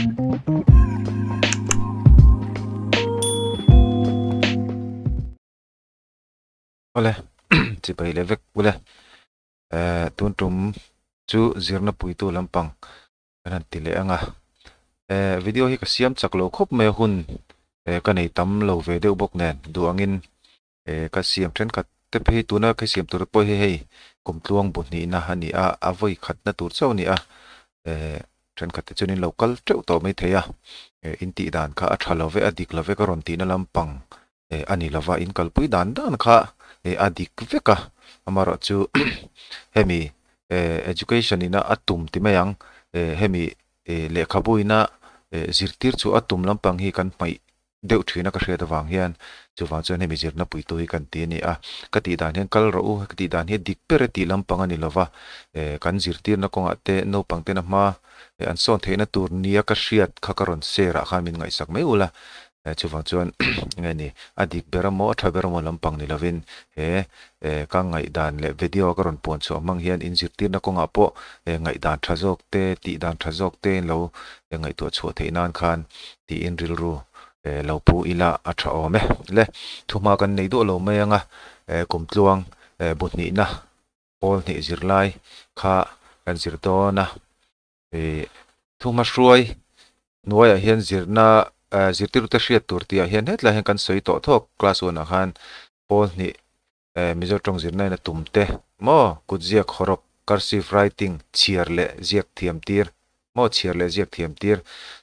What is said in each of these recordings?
Awle chibai leh vek ule eh tun tum chu zirna puitu lampang kan han ti leh ang a eh video hi ka siam chak lo khawp mai a hun eh ka nei tam lo ve deuh bawk nen duh angin eh ka siam thenkhat te phei tuna ka siam tur pawh hi hei kumtluang bu hnihna a ni a a vawi khatna tur chauh a ni a eh thenkhat te chuan in lo kal teuh tawh maithei a eh in tih dan kha a tha lo ve a dik lo ve ka rawn tihna lampang eh a ni lova in kalpui dan dan kha eh a dik vek a amaherawhchu hemi eh education ina a tum ti mai ang eh hemi eh lehkhabu ina eh zirtir chu a tum lampang hi kan hmaih deuh thina ka hriat avang hian chuvang chuan hemi zirna puitu hi kan ti a ni a ka tih dan hian kal rawh u ka tih dan hi dik ber e tih lampang a ni lova eh kan zirtirna kawngah te naupang tena hma eh an sawn theihna tur nia ka hriat kha ka rawn share ah khan min ngaihsak mai ula eh chuvang chuan enge ni a dik ber emaw a tha ber emaw lampang ni lovin he eh ka ngaihdan leh video ka rawn puan chhuah hmang hian in zirtirna kawngah pawh eh ngaihdan tha zawk te tih dan tha zawk te in lo eh ngaihtuah chhuah theih nan khan tiin rilru eh lo pu ila a tha awm e. Le thuhma kan nei duah lo mai anga eh kumtluang eh bu hnihna pawl hnih zirlai kha kan zir dawn a ih thuhma hruai hnuaiah hian zirna eh zirtirtute hriat tur tih ah hian hetlai hian kan sawi tawh thawk class one ah khan pawl hnih eh Mizo tawng zirna in a tum te maw kut ziak hawrawp cursive writing chhiar leh ziak thiam tir maw chhiar leh ziak thiam tir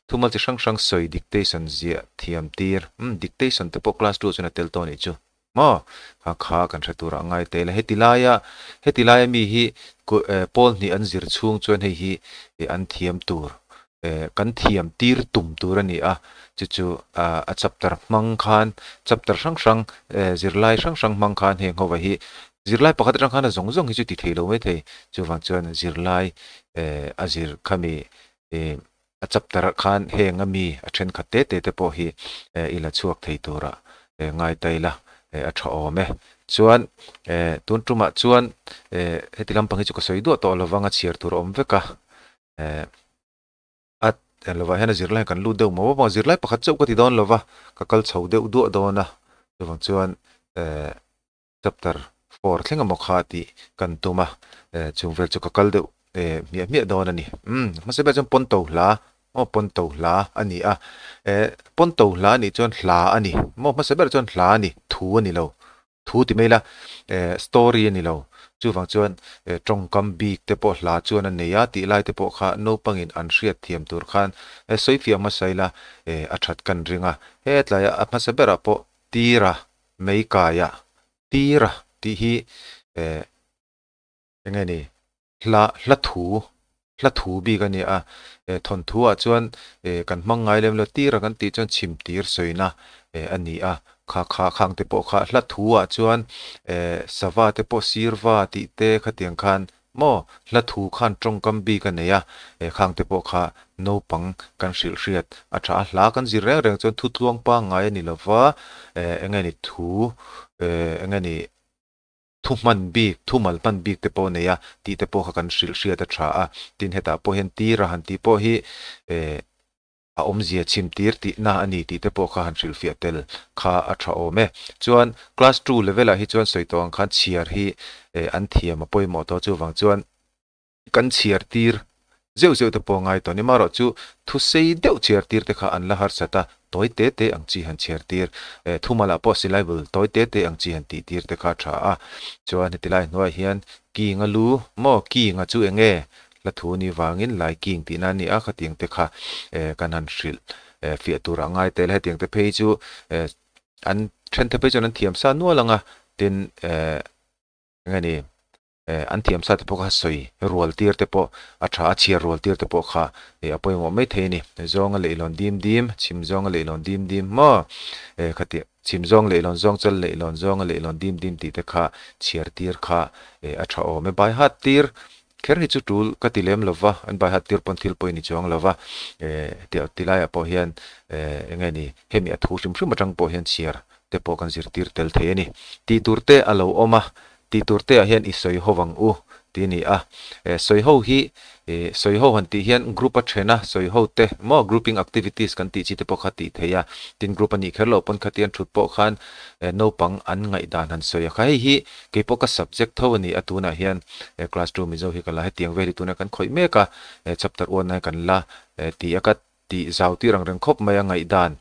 thumal chi hrang hrang sawi dictation ziah thiam tir umm dictation te pawh class two chuan a tel tawh a nih chu. Maw? Kha kha kan hre turah a ngai tel a. Heti laia, heti laia mi hi pawl hnih an zir chhung chuan hei hi an thiam tur, kan thiam tir tum tur a ni a. Chu chu a chapter hmang khan, chapter hrang hrang, zirlai hrang hrang hmang khan heng ho hi zirlai pakhat atang khan a zawng zawng hi chu ti thei lo mai thei. Chuvang chuan zirlai a zir khami A chapter ah khan heng a mi a thenkhat te te te pawh hi i la chhuak thei turah ngai ta ila a tha awm e. Chuan tun tumah chuan heti lampang hi chu ka sawi duah tawh lovang a chhiar tur a awm vek a, a lovah hian a zirlai kan lut deuh mawp a, zirlai pakhat chauh ka ti dawn lova ka kal chho deuh duah dawn a, chuvang chuan Chapter 4 thleng emaw kha tih kan tum a, chung vel chu ka kal deuh hmiah hmiah dawn a ni. Umm, hmasa ber chuan pawn to hla, aw pawn to hla a ni a, pawn to hla a nih chuan hla a ni, maw hmasa ber chuan hla a ni, thu a ni lo, thu ti mai ila, story a ni lo, chuvang chuan tawngkam bik te pawh hla chuan a nei a tih lai te pawh kha naupangin an hriat thiam tur khan sawifiah hmasa ila a that kan ring a, hetlai a hmasa berah pawh tira Mei kaia tira tih hi eh eng nge ni hla hla thu hla thu bik a ni a eh thawnthu ah chuan eh kan hmang ngai lem lo tira kan tih chuan chhim tir sawina eh a ni a kha kha khang te pawh kha hla thu ah chuan eh sava te pawh sirva tih te khatiang khan Maw? Hla thu khan tawngkam bik a nei a, he khang te pawh kha naupang kan hrilh hriat a tha a, hla kan zir reng reng chuan thu tluang pangngai a ni lo va, eh eng nge ni thu, eh eng nge ni thu hman bik, thu mal hman bik te pawh a nei a tih te pawh kha kan hrilh hriat a tha a, tin hetah pawh hian tira han tih pawh hi eh A awmzia chhim tir tihna a ni tih te pawh kha han hrilhfiah tel kha a tha awm e. Chuan class two level ah hi chuan sawi tawh ang khan chhiar hi an thiam a pawimawh tawh chuvang chuan kan chhiar tir zeuh zeuh te pawh a ngai tawh a ni. Marawh chu thu sei deuh chhiar tir te kha an la harsat a, tawi te te ang chi han chhiar tir, thumal ah pawh syllable tawi te te ang chi han tih tir te kha a tha a. Chuan heti lai hnuaiah hian king a lu maw king a chu eng nge Hla thu ni vangin Lai King tihna a ni a, khatiang te kha kan han hrilh fiah turah ngai tel. Hetiang te phei chu an then te phei chuan an thiam sa nual ang a, tin eng nge ni an thiam sa te pawh kha sawi rual tir te pawh a tha a, chhiar rual tir te pawh kha a pawimawh mai thei a ni. Zawnga leihlawn dim dim, chhim zawnga leihlawn dim dim maw khatiang chhim zawng leihlawn zawng chal leihlawn zawnga leihlawn dim dim tih te kha chhiar tir kha a tha awm e. Bai hat tir Kher hi chu tul ka ti lem lo va, an baihat tir pawn thil pawhin i chuang lo va, eh hetiang ti laiah pawh hian eh eng nge ni hemi a thu hrim hrim atang pawh hian chhiar te pawh kan zirtir tel thei a ni. Tih tur te a lo awm a, tih tur te ah hian i sawi ho vang u tih a ni a. Sawi ho hi sawi ho han tih hian group a then a, sawi ho te maw grouping activities kan tih chi te pawh kha tih theih a. Tin group a nih kher loh pawn khatiang thut pawh khan naupang an ngaihdan han sawi a kha. Hei hi kei pawh ka subject tho a ni a tunah hian class two Mizo hi ka la hetiang vel hi tunah kan khawih mek a, chapter one ah hian kan la ti a ka tih zau tir ang reng khawp mai a ngaihdan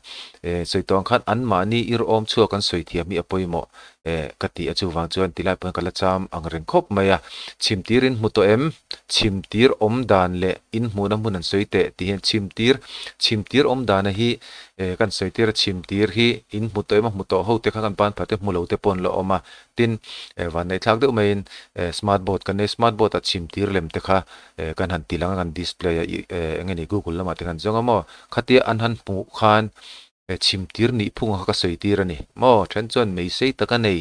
sawi tawh ang khan anmahni irhawm chhuak an sawi thiam hi a pawimawh ka ti a chuvang chuan tilai pawh hian ka la cham ang reng khawp mai a chhim tir in hmu tawh em chhim tir awm dan leh in hmuhna hmun an sawi teh tih hian chhim tir chhim tir awm dana hi kan sawi tir a chhim tir hi in hmu tawh em a hmu tawh ho te kha kan ban phat te hmu lo te pawh an la awm a tin vanneihthlak deuh maiin smart board kan nei smart board ah chhim tir lem te kha eh kan han ti lang a kan display a ih eh eng nge ni google lamah te khan zawng a maw khatia an han hmuh khan eh chhim tir nih phung kha ka sawi tir a ni maw then chuan mei sei tak a nei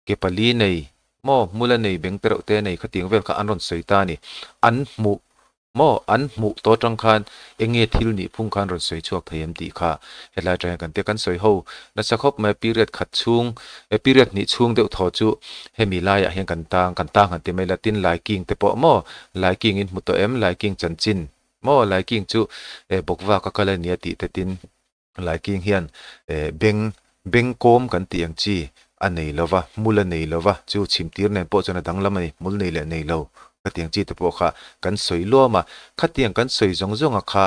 ke pali nei maw hmul a nei beng te reuh te a nei khatiang vel kha an rawn sawi ta a ni an hmuh maw an hmuh tawh atang khan eng nge thil nih phung khan rawn sawi chhuak thei em tih kha Hetlai atang hian kan tia kan sawi ho nasa khawp mai a period khat chhung eh period hnih chhung deuh thaw chu hemi laiah hian kan tang kan tang han ti mai la tin laiking te pawh maw laiking in hmu tawh em laiking chanchin maw laiking chu eh bawkvak a kal a nia tih te tin laiking hian eh beng beng kawm kan tih ang chi a nei lo va hmul a nei lo va chu chhimtir nen pawh chuan a danglam a ni hmul nei leh nei lo khatiang chi te pawh kha kan sawi luam a khatiang kan sawi zawng zawng a kha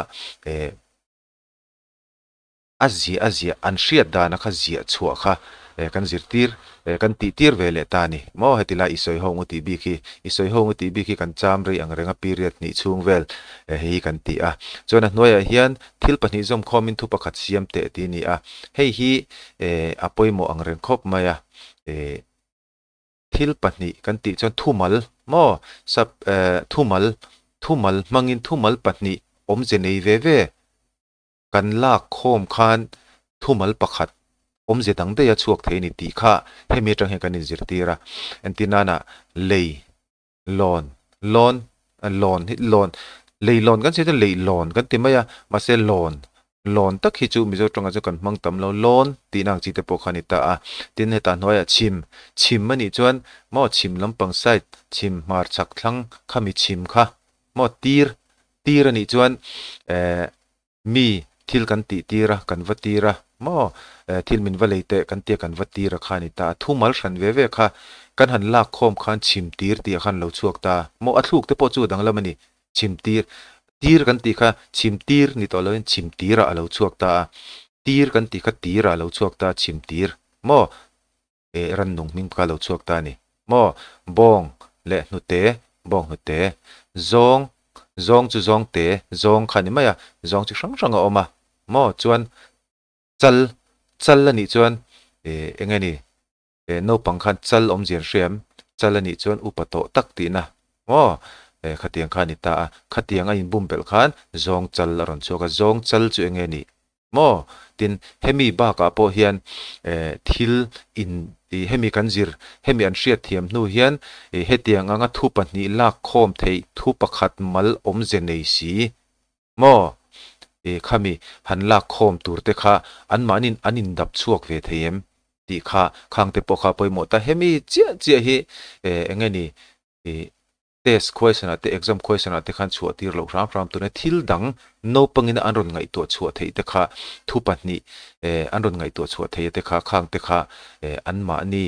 eh A ziah a ziah, an hriat dana kha ziah chhuah kha kan zirtir, kan tihtir ve leh ta a ni. Maw heti lai i sawi ho ngu tih bik hi, i sawi ho ngu tih bik hi kan cham rei ang renga period hnih chhung vel hei hi kan ti a. Chuan a hnuaiah hian thil pahnih zawm khawmin thu pakhat siam teh tih a ni a. Hei hi a pawimawh ang reng khawp mai a. Thil pahnih kan tih chuan thumal maw sub thumal, thumal hmangin thumal pahnih awmze nei ve ve. Kan lak khawm khan thumal pakhat awmze dang daih a chhuak thei a ni tih kha hemi atang hian kan inzirtir a. Entir nana lei lawn lawn lawn hi lawn lei lawn kan sawi chuan lei lawn kan ti mai a mahse lawn lawn tak hi chu Mizo tawngah chuan kan hmang tam lo lawn tihna ang chi te pawh kha a ni ta a. Tin hetah hnuaiah chhim chhim a nih chuan maw chhim lampang side chhim hmarchhak thlang khami chhim kha maw tir Tir a nih chuan eh mi thil kan tih tir a, kan va tir a maw eh thil min va lei teh kan tia kan va tir a kha a ni ta a, thumal hran ve ve kha kan han lak khawm khan chhim tir tih ah khan lo chhuak ta maw a thluk te pawh chu a danglam a ni, chhim tir tir kan tih kha chhim tir ni tawh loin chhim tir ah a lo chhuak ta a, tir kan tih kha tir ah a lo chhuak ta a chhim tir maw. Eh rannung hming kha lo chhuak ta a ni maw? Bawng leh hnute, bawng hnute, zawng, zawng chu zawng te, zawng kha a ni mai a, zawng chi hrang hrang a awm a maw? Chuan chal, chal a nih chuan eh eng nge ni eh naupang khan chal awmzia an hria em? Chal a nih chuan upa tawh tak tihna maw? Eh khatiang kha a ni ta a, khatiang a inbum belh khan zawng chal a rawn chhuak a, zawng chal chu eng nge ni? Maw? Tin, hemi bakah pawh hian thil in hemi kan zir, hemi an hriat thiam hnu hian hetiang anga thu pahnih lak khawm theih thu pakhat mal awmze nei si maw? Khami han lak khawm tur te kha anmahniin an indap chhuak ve thei em tih kha khangte pawh kha pawimawh ta. Hemi chiah chiah hi eng nge ni Test question ah te exam question ah te khan chhuah tir loh hram hram tuna thil dang naupangin an rawn ngaihtuah chhuah theih te kha thu pahnih eh an rawn ngaihtuah chhuah theih te kha khang te kha eh anmahni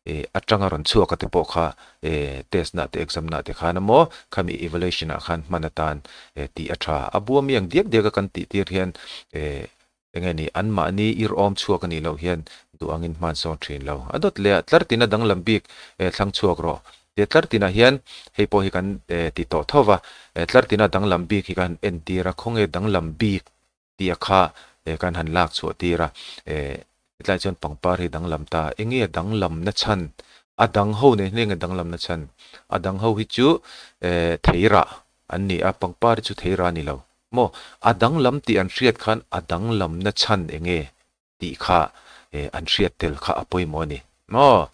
eh atanga rawn chhuak a te pawh kha eh test na te exam na te khan emaw khami evaluation ah khan hman atan eh tih a tha. A bua mi ang diak diak a kan tih tir hian eh Enge ni, anmahni irhawm chhuak a nih loh hian duh angin hman sawn thin lo. A dawt leh a, tlar tina danglam bik thlang chhuak rawh. Tia tlar tinah hian hei pawh hi kan ti tawh tho va, tlar tina danglam bik hi kan han entir a, khawnge danglam bik tih a kha kan han lak chhuah tir a. Hetlai chuan pangpar hi danglam ta, enge danglam na chhan? A dang ho nen hian enge danglam na chhan? A dang ho hi chu theirah an ni a, pangpar hi chu theirah a ni lo. Maw, a danglam tih an hriat khan a danglamna chhan eng nge tih kha an hriat tel kha a pawimawh a ni. Maw,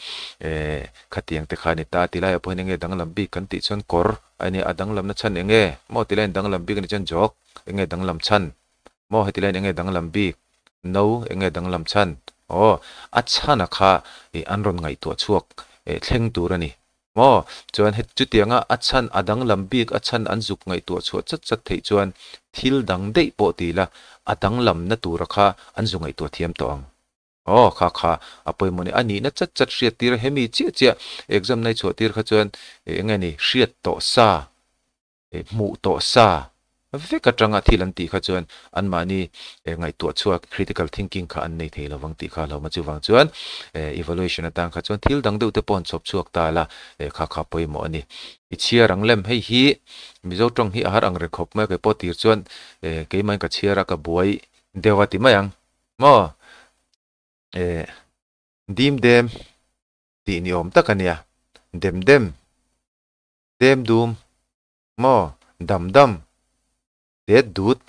khatiang te kha a ni ta ti laiah pawhin eng nge danglam bik kan tih chuan kawr a nia, a danglamna chhan eng nge? Maw ti laiin danglam bik a nih chuan jawk eng nge danglam chhan? Maw heti laiin eng nge danglam bik? No eng nge danglam chhan? Aw, a chhana kha an rawn ngaihtuah chhuak thleng tur a ni. Maw? Chuan het chutianga a chhan a danglam bik a chhan an zuk ngaihtuah chhuah chat chat theih chuan thil dang daih pawh ti ila a danglamna tura kha an zu ngaihtuah thiam tawh ang. Aw, kha kha a pawimawh ni. A nihna chat chat hriat tir a, hemi chiah chiah exam na i chhuah tir kha chuan eng nge ni hriat tawh sa, hmuh tawh sa vek atanga thil an tih kha chuan anmahni ngaihtuah chhuak critical thinking kha an nei thei lovang tih kha hlauhma chuvang chuan evaluation atang kha chuan thil dang deuh te pawh an chhawp chhuak ta la, kha kha pawimawh a ni. I chhiar ang lem hei hi Mizo tawng hi a har ang reng khawp mai a, kei pawh tir chuan keimahin ka chhiar a ka buai deuh a ti mai ang. Maw? Eh, dim dem tih ni awm tak a nia. Dem dem, dem dum, maw? Dam dam, det dut,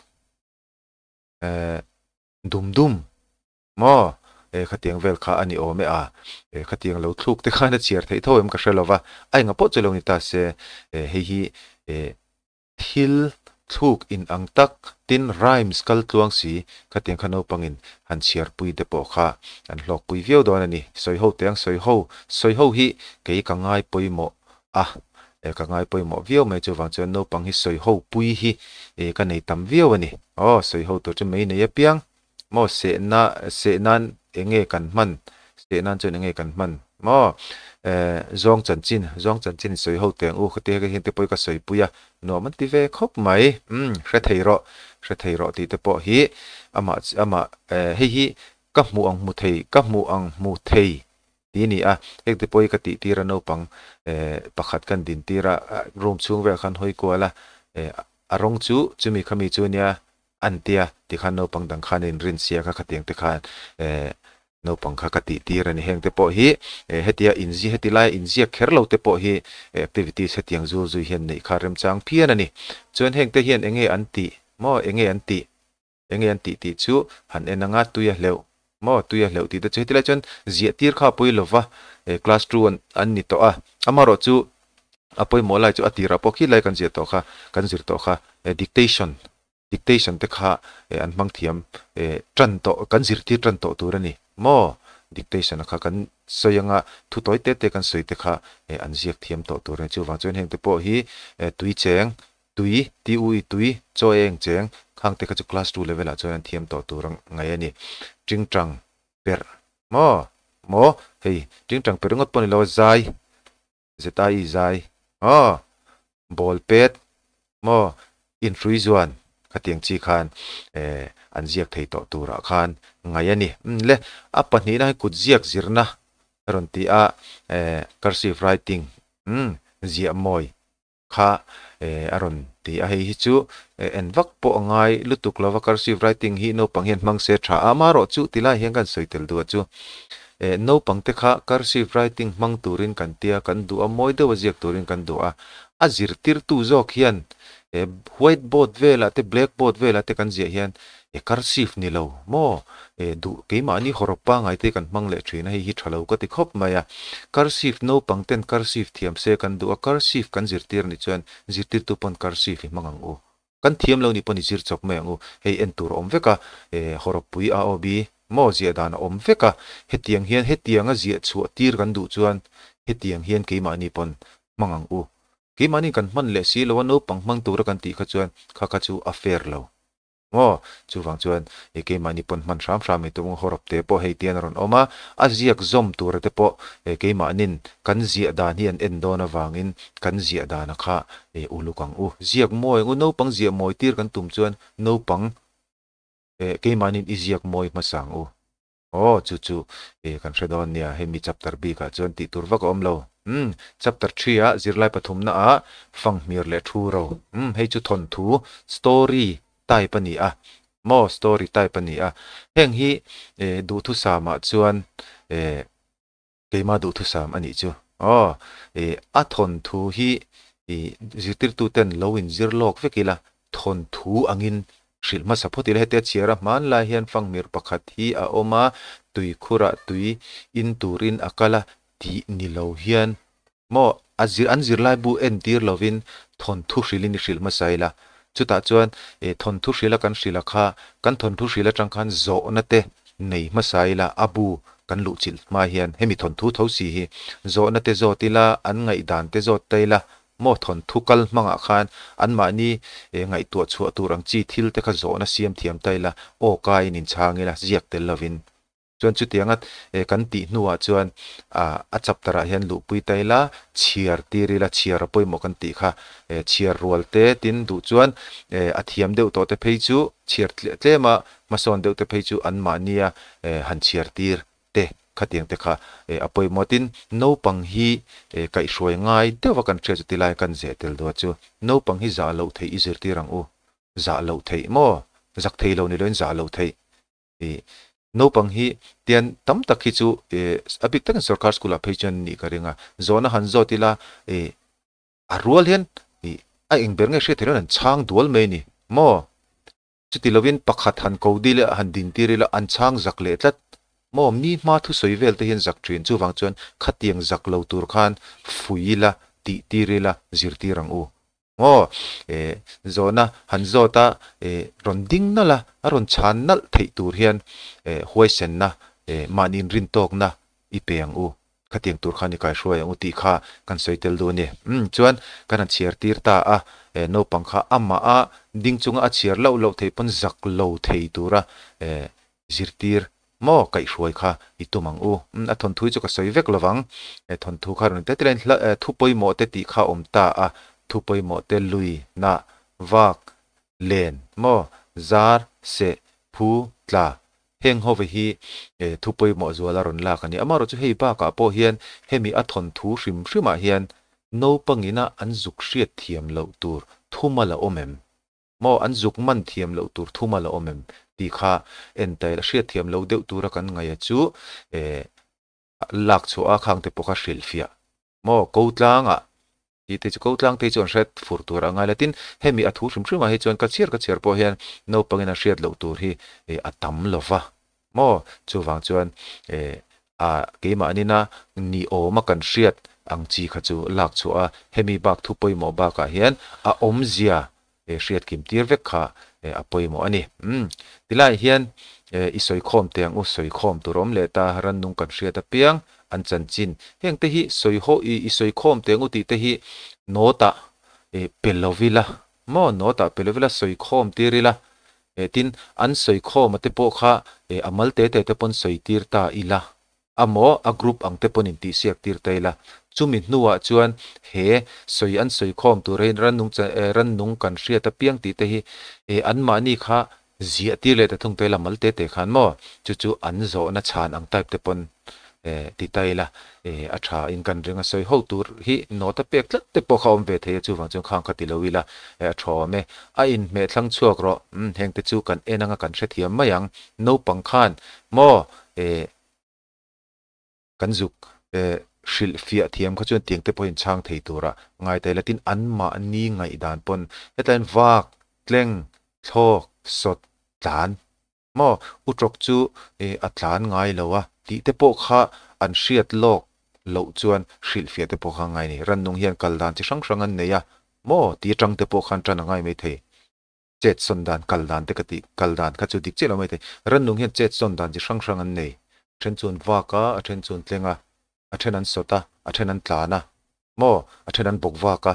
eh, dum dum, maw? Eh, khatiang vel kha a ni awm e a. Eh, khatiang lo thluk te khan a chhiar theih tho em ka hre lo va. A enga pawh chu lo ni ta se, eh, hei hi, eh, Thil thluk in ang tak tin rhymes kal tluang si khatiang kha naupangin han chhiarpui te pawh kha an hlawkpui viau dawn a ni. Sawi ho teh ang sawi ho, sawi ho hi kei ka ngai pawimawh a, e ka ngai pawimawh viau mai chuvang chuan naupang hi sawi ho pui hi e ka nei tam viau a ni. Aw sawi ho tur chu mei nei apiang maw sehna seh nan enge kan hman seh nan chuan enge kan hman maw eh zawng chanchin zawng chanchin sawi ho teng u khati hek hian te pawh hi ka sawi pui a nuam an ti ve khawp mai umm hre thei rawh hre thei rawh tih te pawh hi amah amah eh hei hi ka hmuh ang hmu thei ka hmuh ang hmu thei tih a ni a heng te pawh hi ka tih tir a naupang eh pakhat kan din tir a room chhung velah khan hawi kual a eh a rawng chu chumi khami chu nia An tia, tikhan naupang dang khan a inrin sia kha khatiang te khan eh naupang kha ka tih tir a ni. Heng te pawh hi eh hetia inzi heti laia inziak kher lo te pawh hi activities hetiang zul zui hian neih kha remchang phian a ni. Chuan heng te hian enge an tih maw enge an tih enge an tih tih chu han en anga tui a hleuh maw tui a hleuh tih te chu heti lai chuan ziah tir kha a pawi lova eh class two an an ni tawh a. Amaherawh chu a pawimawh lai chu a tirah pawh khi lai kan ziah tawh kha kan zir tawh kha eh dictation Dictation te kha an hmang thiam tan tawh, kan zirtir tan tawh tur a ni maw? Dictation a kha kan sawi anga thu tawi te te kan sawi te kha an ziak thiam tawh tur a ni. Chuvang chuan heng te pawh hi tui cheng, tui, TUI, tui, chaw eng cheng khang te kha chu class two level ah chuan an thiam tawh tur a ngaih a ni. Tingtang perh maw? Maw? Hei tingtang perh ringawt pawh a ni lo a, zai ZI zai aw ball pet maw inhrui zuan khatiang chi khan eh an ziak thei tawh turah khan ngaih a ni. Umm le a pahnihna hi kut ziak zirna a rawn ti a eh cursive writing umm ziah mawi kha eh a rawn ti a hei hi chu en vak pawh a ngai lutuk lova cursive writing hi naupang hian hmang se tha a amaherawh chu ti lai hian kan sawi tel duh a chu Eh, naupang te kha cursive writing hmang turin kan tia, kan duh a, mawi deuha ziak turin kan duh a. A zirtirtu zawk hian eh white board velah te black board velah te kan ziah hian eh cursive ni lo maw? Eh duh keimahni hawrawp pangngai te kan hmang leh thin a, hei hi tha lo ka ti khawp mai a. Cursive naupang ten cursive thiam se kan duh a, cursive kan zirtir nih chuan zirtirtu pawn cursive hi hmang ang u. Kan thiam lo nih pawh ni zir chawp mai ang u. Hei en tur a awm vek a, eh hawrawppui a aw bi maw ziah dan a awm vek a, hetiang hian hetianga ziah chhuah tir kan duh chuan hetiang hian keimahni pawn hmang ang u. Keimahni kan hman leh si lo a naupang hmang tura kan tih kha chuan kha kha chu a fair lo. Maw? Chuvang chuan eh keimahni pawn hman hram hram ei tum ang hawrawp te pawh hei tian a rawn awm a, a ziak zawm tura te pawh eh keimahnin kan ziah dan hi an en dawn avangin kan ziah dana kha Eh, uluk ang u. Ziak mawi ang u. Naupang ziah mawi tir kan tum chuan naupang, eh, keimahnin i ziak mawi hmasa ang u. Aw, chu chu, eh, kan hre dawn nia. Hemi chapter bikah chuan tih tur vak a awm lo. Umm, chapter three ah zirlai pathumna ah fanghmir leh thu ro. Umm, hei chu thawnthu, story, type a ni a. Maw, story type a ni a. Heng hi, eh, duhthusamah chuan, eh, Keimah duhthusam a nih chu. Aw, ih, a thawnthu hi ih zirtirtu ten lo in zir lawk vek ila, thawnthu angin hrilh hmasa phawt ila. Hetia chhiar a hmanlai hian fanghmir pakhat hi a awm a, tuikhurah tui in turin a kal a tih ni lo hian maw a zir an zirlaibu entir lovin thawnthu hrilhin i hrilh hmasa ila. Chutah chuan ih thawnthu hrila kan hrilh a kha, kan thawnthu hrilh atang khan zawhna te. nei hmasa ila a bu kan luh chilh hma hian hemi thawnthu tho si hi zawhna te zawt ila an ngaihdan te zawt ta ila maw thawnthu kal hmangah khan anmahni ngaihtuah chhuah tur ang chi thil te kha zawhna siam thiam ta ila aw kaiin inchhang ila ziak tel lovin. Chuan chutianga kan tih hnuah chuan a chapter ah hian luhpui ta ila, chhiar tir ila, chhiar a pawimawh kan tih kha chhiar rual te tin duh chuan a thiam deuh tawh te phei chu chhiar tlem a, hmasawn deuh te phei chu anmahnia han chhiar tir te khatiang te kha a pawimawh. Tin, naupang hi kaihhruai ngai deuh a kan hriat chu tilai kan zeh tel deuh a chu naupang hi zah loh theih i zirtir ang u, zah loh theih maw? Zak thei lo ni loin zah loh theih. I naupang hi tian tam tak hi chu a bik takin sorkar school ah phei chuan nih ka ring a, zawhna han zawt ila i a rual hian i a eng ber nge hriat theih loin an chhang dual mai a ni maw? Chuti lovin pakhat han ko dil ila han din tir ila an chhang zak leh tlat maw? Mi hma thusawi vel te hian zak thin chuvang chuan khatiang zak lo tur khan fui ila tih tir ila zirtir ang u. Aw, eh, zawhna han zawt a, eh, rawn ding nalh a, a rawn chhan nalh theih tur hian, eh, huaisenna, eh, mahni inrintawkna i pe ang u, khatiang tur khan i kaihruai ang u tih kha kan sawi tel duh a ni. Umm, chuan kan han chhiar tir ta a, eh, naupang kha amah a ding chunga a chhiar loh loh theih pawn zak lo thei tura, eh, zirtir maw kaihhruai kha i tum ang u. A thawnthu hi chu ka sawi vek lovang. He thawnthu kha rawn intet ila hla thu pawimawh te tih kha a awm ta a, thu pawimawh te lui, nah, vak, len maw, zar, seh, phu, tla heng ho ve hi thu pawimawh zual a rawn lak a ni. Amaherawhchu hei bakah pawh hian hemi a thawnthu hrim hrimah hian naupangina an zuk hriat thiam loh tur thumal a awm em? Maw an zuk man thiam loh tur thum a la awm em? tih kha entail a hriat thiam lo deuh tura kan ngaih a chu eh lak chhuah a khang te pawh kha hrilhfiah. Maw ko tlangah tih te chu ko tlang te hi chu an hriat fur tur a ngai la tin hemi a thu hrim hrim ah hi chuan ka chhiar ka chhiar pawh hian naupangin a hriat loh tur hi eh a tam lo va. Maw chuvang chuan eh a keimahnin a ni awm a kan hriat ang chi kha chu lak chhuah a hemi bak thu pawimawh bakah hian a awmzia eh hriat kim tir vek kha eh a pawimawh a ni. Umm tilai hian eh i sawi khawm teh ang u, sawi khawm tur awm leh ta rannung kan hriat apiang an chanchin heng te hi sawi haw i i sawi khawm teh ang u tih te hi note ah eh pe lo ila maw note ah pe lo ila sawi khawm tir ila eh tin an sawi khawm a te pawh kha eh a mal te te te pawn sawi tir ta ila. A maw, a group ang te pawn intihsiak tir ta ila. Chumi hnuah chuan he sawi an sawi khawm tur hi rannung cha eh rannung kan hriat apiang tih te hi eh anmahni kha ziah tir leh ta thung ta ila mal te te khan maw chu chu an zawhna chhan ang type te pawn eh ti ta ila eh a tha in kan ring a sawi ho tur hi note a pek tlat te pawh kha awm ve thei a chuvang chuan khang kha ti lo ila eh a tha awm e. A inhmeh thlang chhuak rawh umm heng te chu kan en anga kan hrethiam mai ang naupang khan maw eh kan zuk eh hrilh fiah thiam kha chuan tiang te pawhin chhang thei tura ngai ta ila tin anmahni ngaihdan pawn hetlaiin vak, tleng, thlawk, sawt, tlan maw utrawk chu eh a tlan ngai lo a tih te pawh kha an hriat lawk loh chuan hrilh fiah te pawh kha ngai a ni. Rannung hian kal dan chi hrang hrang an nei a maw tih atang te pawh khan tan a ngai mai thei. Chet sawn dan, kal dan te ka tih, kal dan kha chu dik chiah lo mai thei. Rannung hian chet sawn dan chi hrang hrang an nei. A then chu an vak a, a then chu an tleng a, a then an sawt a, a then an tlan a, maw? A then an bawk vak a.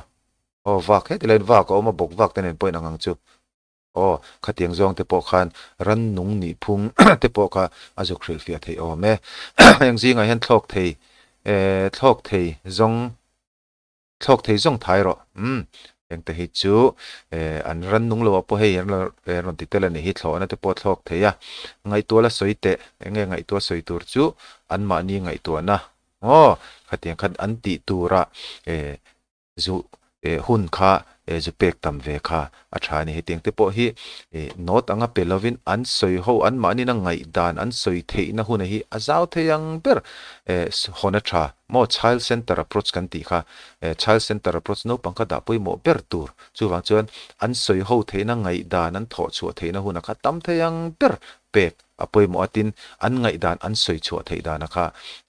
Aw, vak heti laiin vak a awm a, bawk vak te nen pawhin ang ang chu. Aw, khatiang zawng te pawh khan rannung nih phung te pawh kha a zuk hrilhfiah theih awm e. Heng zingah hian thlawk thei, eh, thlawk thei zawng Thlawk thei zawng thai rawh. Umm engte hi chu eh an ran nung lo ah pawh hei an rawn ti tel a nih hi thlawhna te pawh thlawk thei a. Ngaihtuah la sawi teh enge ngaihtuah sawi tur chu anmahni ngaihtuahna aw khatiang khan an tih turah eh zu eh hun kha eh zu pek tam ve kha a tha a ni. Hetiang te pawh hi eh note anga pe lovin an sawi ho anmahni na ngaihdan an sawi theihna huna hi a zau thei ang ber eh hawn a tha. Maw child center approach kan tih kha eh child center approach naupang kha dah pawimawh ber tur chuvang chuan an sawi ho theihna ngaihdan an thawh chhuah theihna huna kha tam thei ang ber pek a pawimawh a tin an ngaihdan an sawi chhuah theih dana kha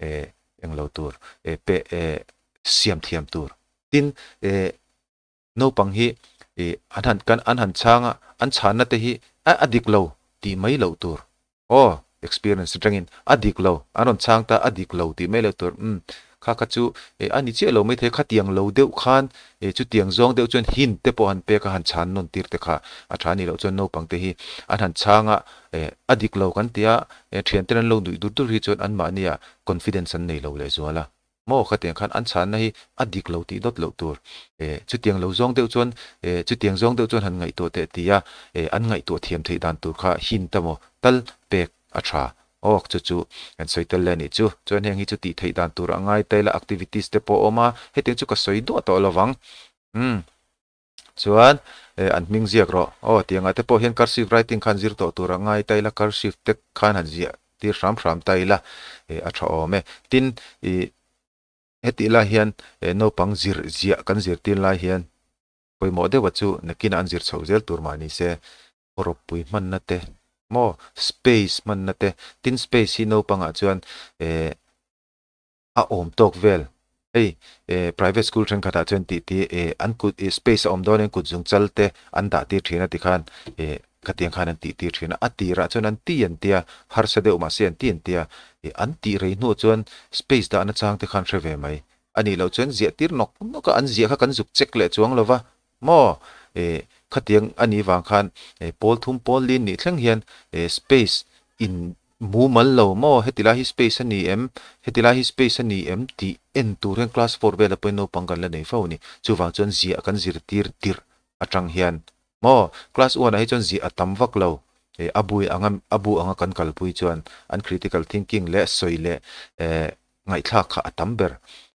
eh englo tur eh pe eh siam thiam tur tin eh Naupang hi ih an han kan an han chhang a, an chhanna te hi a a dik lo tih mai loh tur. Aw, Experience atangin a dik lo, an rawn chhang ta, a dik lo tih mai loh tur, umm kha kha chu eh a ni chiah lo maithei, khatiang lo deuh khan eh chutiang zawng deuh chuan hint te pawh han pek a, han chhan nawn tir te kha a tha ni loh chuan naupang te hi an han chhang a, eh a dik lo kan tia eh thian ten an lo nuih dur dur hi chuan anmahnia confidence an nei lo lehzual a. Maw khatiang khan an chhanna hi a dik lo tih dawt loh tur. Eh chutiang lo zawng deuh chuan eh chutiang zawng deuh chuan han ngaihtuah teh tia eh an ngaihtuah thiam theih dan tur kha hint emaw tal pek a tha. Awk chu chu kan sawi tel leh a nih chu. Chuan heng hi chu tih theih dan tur a ngai taila activities te pawh a awm a, hetiang chu ka sawi duah tawh lovang. Umm. Chuan eh an hming ziak rawh. Aw tiangah te pawh hian cursive writing khan zir tawh tur a ngai ta ila, cursive te khan han ziah tir hram hram ta ila eh a tha awm e. Tin ih hetih lai hian eh naupang zir ziah kan zirtir lai hian pawimawh deuha chu nakinah an zir chhoh zel tur mah ni se rawpui hmanna te maw space hmanna te tin space hi naupangah chuan eh a awm tawk vel hei eh private school thenkhat ah chuan tih tih eh an kut ih space a awm dawn in kut zung chal te an dah tir thin a tikhan eh khatiang khan an tih tir thin a a tirah chuan an ti an tia harsa deuh mahse an ti an tia eh an tih rei hnuah chuan space dahna chang te khan hre ve mai a nih loh chuan ziah tir nawk nawk a an ziah kha kan zuk check leh chuang lo va maw eh khatiang a nih vang khan eh pawl thum pawl lin nih thleng hian eh space in Mumal lo maw? Heti lai hi space a ni em? Heti lai hi space a ni em? tih en tur hian class four vela pawhin naupang kan la nei fo a ni. Chuvang chuan ziah kan zirtir tirh atang hian maw? Class one ah hi chuan ziah a tam vak lo. Eh a bui anga a bu anga kan kalpui chuan an critical thinking leh sawi leh eh ngaihthlak kha a tam ber.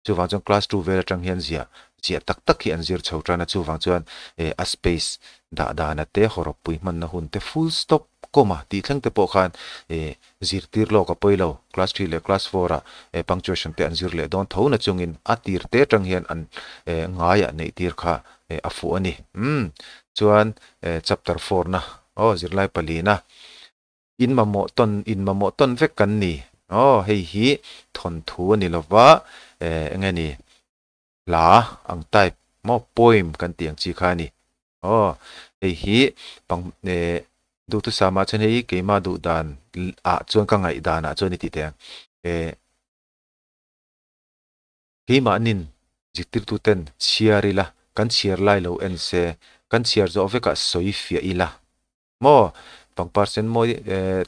Chuvang chuan class two vel atang hian ziah ziah tak tak hi an zir chho tan a, chuvang chuan eh a space dah dana te hawrawppui hmanna hun te full stop comma tih thleng te pawh khan eh zirtir lawk a pawi lo. Class three leh class four ah eh punctuation te an zir leh dawn tho na chungin a tir te atang hian an eh ngaiah neih tir kha eh a fuh a ni. Umm chuan eh chapter four na aw zirlai palina In mamawh tawn, in mamawh tawn vek kan ni. Aw, hei hi thawnthu a ni lova, eh, eng nge ni, hla ang type maw, poem kan tih ang chi kha a ni. Aw, hei hi pang, eh, duhthusam ah chuan hei keimah duh dan ah chuan ka ngaih dan ah chuan i ti teh ang. Eh, keimahnin zirtirtuten chhiar ila, kan chhiar lai lo en se, kan chhiar zawh vekah sawi fiah ila. Maw? Pangpar sen mawi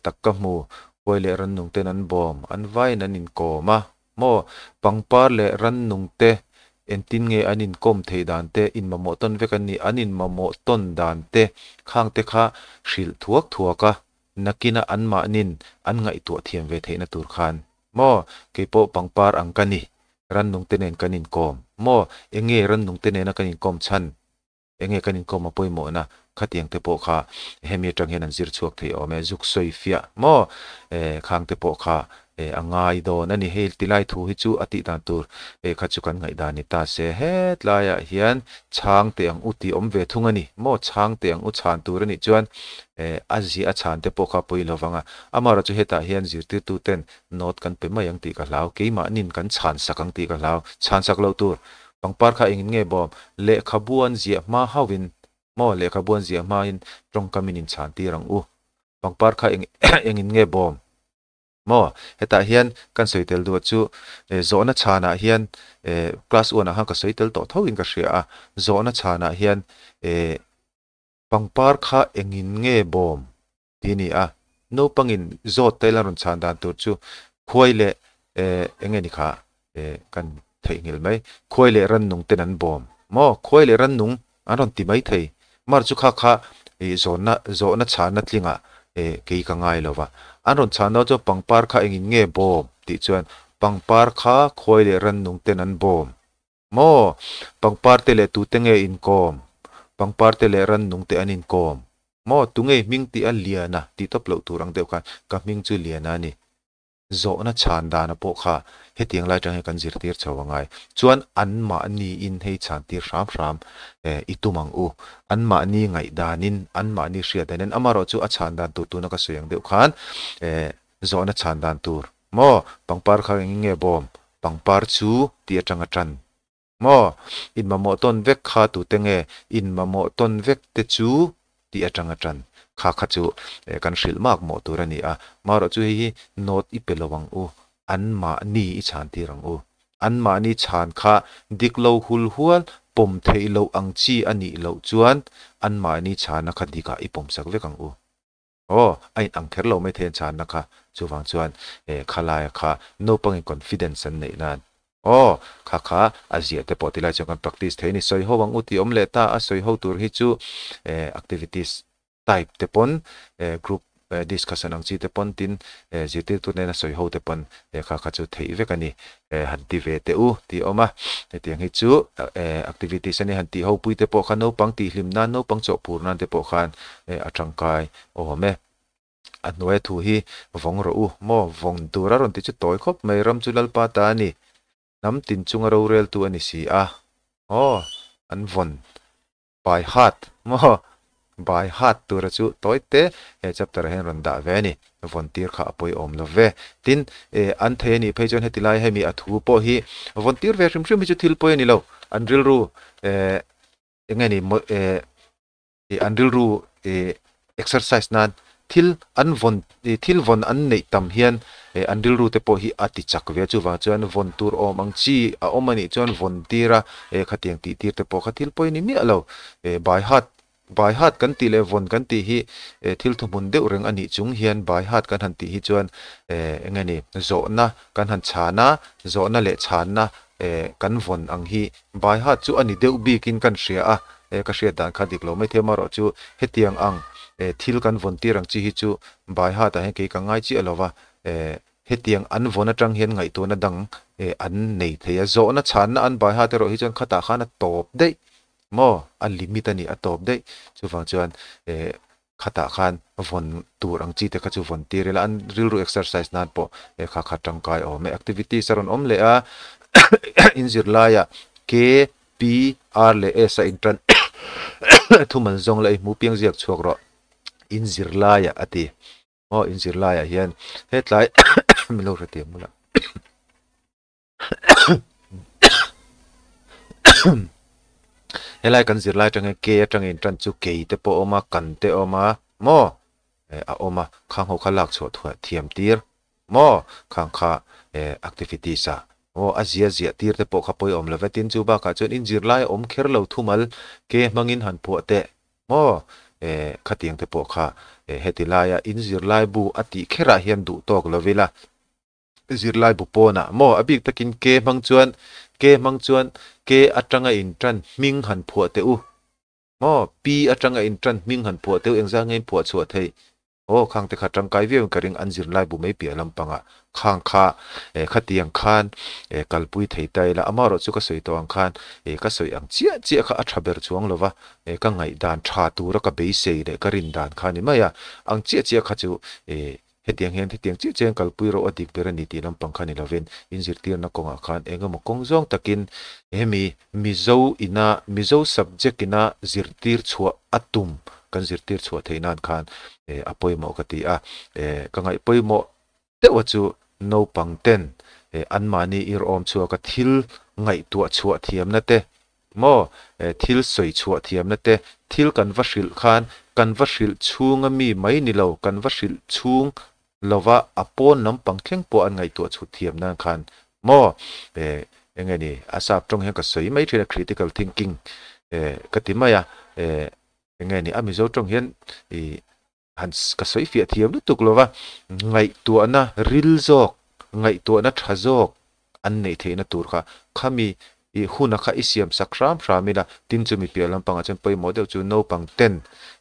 tak ka hmu, huai leh rannung ten an bawm, an vaiin an inkawm a. Maw? Pangpar leh rannung te entin nge an inkawm theih dan te, inmamawh tawn vek an ni, an inmamawh tawn dan te khang te kha hrilh thuak thuak a, nakina anmahnin an ngaihtuah thiam ve theihna tur khan. Maw? Keipawh pangpar ang ka ni, rannung te nen kan inkawm. Maw? Enge rannung te nena kan inkawm chhan? Enge kan inkawm a pawimawhna khatiang te pawh kha hemi atang hian an zir chhuak thei awm e, zuk sawi fiah maw eh khang te pawh kha eh a ngai dawn a ni. Hei tilai thu hi chu a tih dan tur eh kha chu kan ngaihdan ni ta se hetlaiah hian chhang teh ang u tih awm ve thung a ni maw, chhang teh ang u chhan tur a nih chuan eh a ziah a chhan te pawh kha pawi lo vang a, amaherawh chu hetah hian zirtirtu ten note kan pe mai ang tih ka hlau, keimahnin kan chhan sak ang tih ka hlau, chhan sak loh tur Pangpar kha engin nge bawm? Lehkhabu an ziah hma hauhin maw? Lehkhabu an ziah hmain tawngkam in inchhan tir ang u. Pangpar kha eng engin nge bawm? Maw? Hetah hian kan sawi tel duh chu zawhna chhanah hian class one ah khan ka sawi tel tawh tho in ka hria a, zawhna chhanah hian pangpar kha engin nge bawm? Ti a ni a, naupangin zawt ta ila rawn chhan dan tur chu khuai leh eh eng nge ni kha eh kan theihnghilh mai, khuai leh rannung ten an bawm maw, khuai leh rannung an rawn ti mai thei, mar chu kha kha ih zawnna zawhna chhanna tlingah eh kei ka ngai lo va, an rawn chhan dawn chuan pangpar kha engin nge bawm tih chuan pangpar kha khuai leh rannung ten an bawm Maw? Pangpar te leh tute nge inkawm? Pangpar te leh rannung te an inkawm. Maw? Tunge i hming tih a Liana tih tawp loh tur ang deuh khan ka hming chu Liana a ni. Zawhna chhan dana pawh kha hetiang lai atang hian kan zirtir chho a ngai. Chuan anmahniin hei chhan tir hram hram eh i tum ang u. Anmahni ngaihdanin, anmahni hriat danin amaherawh chu a chhan dan tur tuna ka sawi ang deuh khan eh zawhna chhan dan tur Maw? Pangpar kha engin nge bawm? Pangpar chu tih atang a tan. Maw? In mamawh tawn vek kha tute nge? In mamawh tawn vek te chu tih atang a tan. Kha kha chu kan hrilh mak mawh tur a ni a. Marawh chu hei hi note i pe lo ang u, anmahni i chhan tir ang u. Anmahni chhan kha dik lo hul hual pawm theih loh ang chi a nih loh chuan anmahni chhana kha dikah i pawmsak vek ang u. Aw, a in ang kher lo mai thei an chhanna kha. Chuvang chuan khalaia kha naupangin confidence an neih nan aw, kha kha a ziah te pawh tilai chuan kan practice thei a ni. Sawi ho ang u tih awm leh ta a, sawi ho tur hi chu activities type te pawn group discussion ang chi te pawn tin zirtirtu nena sawi ho te pawn kha kha chu theih vek a ni. Han ti ve teh u tih a awm a, hetiang hi chu activities a ni. Han tih ho pui te pawh kha naupang tihhlim nan, naupang chawhphur nan te pawh khan a tangkai awm e. A hnuaia thu hi vawng rawh u maw? Vawng tur a rawn ti chu tawi khawp mai, ram chu Lalpa ta a ni, hnam tin chunga roreltu a ni si a. Aw, an vawn by heart maw? By heart tura chu tawi te he chapter ah hian rawn dah ve a ni. Vawn tir kha a pawihawm lo ve. Tin, an thei a nih phei chuan heti lai hemi a thu pawh hi vawn tir ve hrim hrim hi chu thil pawi a ni lo. An rilru eng nge ni an rilru exercise nan thil an vawn thil vawn an neih tam hian an rilru te pawh hi a ti chak ve a, chuvang chuan vawn tur awm ang chi a awm a nih chuan vawn tir a khatiang tih tir te pawh kha thil pawi a ni miah lo. By heart by heart kan tih leh vawn kan tih hi thil thuhmun deuh reng a nih chung hian by heart kan han tih hi chuan eng nge ni zawhna kan han chhan a, zawhna leh chhanna kan vawn ang hi by heart chu a ni deuh bikin kan hria a. E ka hriat dan kha dik lo mai thei amarawh chu hetiang ang e thil kan vawn tir ang chi hi chu by heart ah hian kei ka ngai chiah lo va, e hetiang an vawn atang hian ngaihtuahna dang e an nei thei a, zawhna chhanna an by heart erawh hi chuan khatah khan a tawp daih maw a limit a ni a tawp daih chuvang chuan e khatah khan vawn tur ang chi te kha chu vawn tir ila an rilru exercise nan pawh e kha kha tangkai a awm e activities a rawn awm leh a inzirlaiah K P, R leh S a intan thumal zawng la i hmu piang ziak chhuak rawh inzirlaiah a ti. Aw inzirlaiah hian hetlai min lo hre tiang bula. Helai kan zirlai atang hian K atanga intan chu kei te pawh a awm a, kan te a awm a maw a awm a, khang ho kha lak chhuah thuah thiam tir Maw? Khang kha eh activities ah aw a zia ziah tir te pawh kha pawiawm lo ve. Tin chu bakah chuan in zirlai a awm kher lo thumal ke hmangin han phuah teh maw? Eh khatiang te pawh kha eh heti laia in zirlai bu a tih kherah hian duh tawk lo ila zirlai bu pawnah maw a bik takin ke hmang chuan ke hmang chuan ke atanga in tan hming han phuah teh u maw? Pi atanga in tan hming han phuah teh u engzah nge in phuah chhuah theih? Aw, khang te kha tangkai viau in ka ring, an zirlai bu mai piah lampangah khang kha eh khatiang khan eh kalpui thei ta ila, amaherawh chu ka sawi tawh ang khan eh ka sawi ang chiah chiah kha a tha ber chuang lova, eh ka ngaihdan tha tura ka beisei leh ka rin dan kha a ni mai a, ang chiah chiah kha chu eh hetiang hian hetiang chiah chiah hian kalpui rawh a dik ber a ni tih lampang kha ni lovin inzirtirna kawngah khan eng emaw kawng zawng takin hemi Mizo ina Mizo subject ina zirtir chhuah a tum kan zirtir chhuah theih nan khan eh a pawimawh ka ti a, eh ka ngaih pawimawh deuh a chu naupang ten eh anmahni irawm chhuak a thil ngaihtuah chhuah thiamna te maw eh thil sawi chhuah thiamna te thil kan va hrilh khan kan va hrilh chhunga mi mai ni lo kan va hrilh chhung lova a pawn lampang thleng pawh an ngaihtuah chhut thiam nan khan maw eh eng nge ni a sap tawng hian ka sawi mai thin a critical thinking eh ka ti mai a eh eng nge ni a Mizo tawng hian ih han ka sawi fiah thiam lutuk lova ngaihtuahna ril zawk ngaihtuahna tha zawk an neih theihna tur kha khami ih huna kha i siam sak hram hram ila tin chumi piah lampangah chuan pawimawh deuh chu naupang ten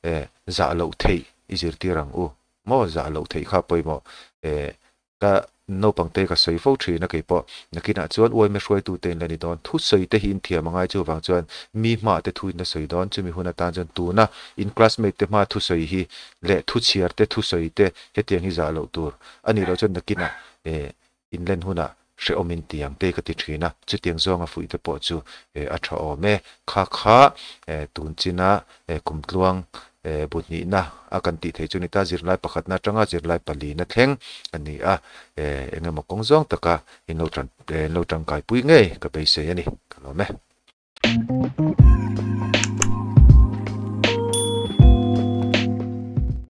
eh zah loh theih i zirtir ang u. Maw zah loh theih kha pawimawh eh ka naupang te ka sawi fo thin a keipawh nakinah chuan uaime hruaitu te in la ni dawn thusawi te hi in thiam a ngai chuvang chuan mi hma te thu in la sawi dawn chumi hun atan chuan tuna in classmate te hma thusawi hi leh thuchhiar te thusawi te hetiang hi zah loh tur a nih loh chuan nakinah eh in len hunah hrehawm in ti ang te ka ti thin a, chutiang zawnga fuih te pawh chu a tha awm e. Kha kha tun china kumtluang bu hnihna a kan tih theih chu ni ta, zirlai pakhatna atanga zirlai palina thleng a ni a, eng emaw kawng zawng taka in lo tangkaipui ngei ka beisei a ni, ka lawm e.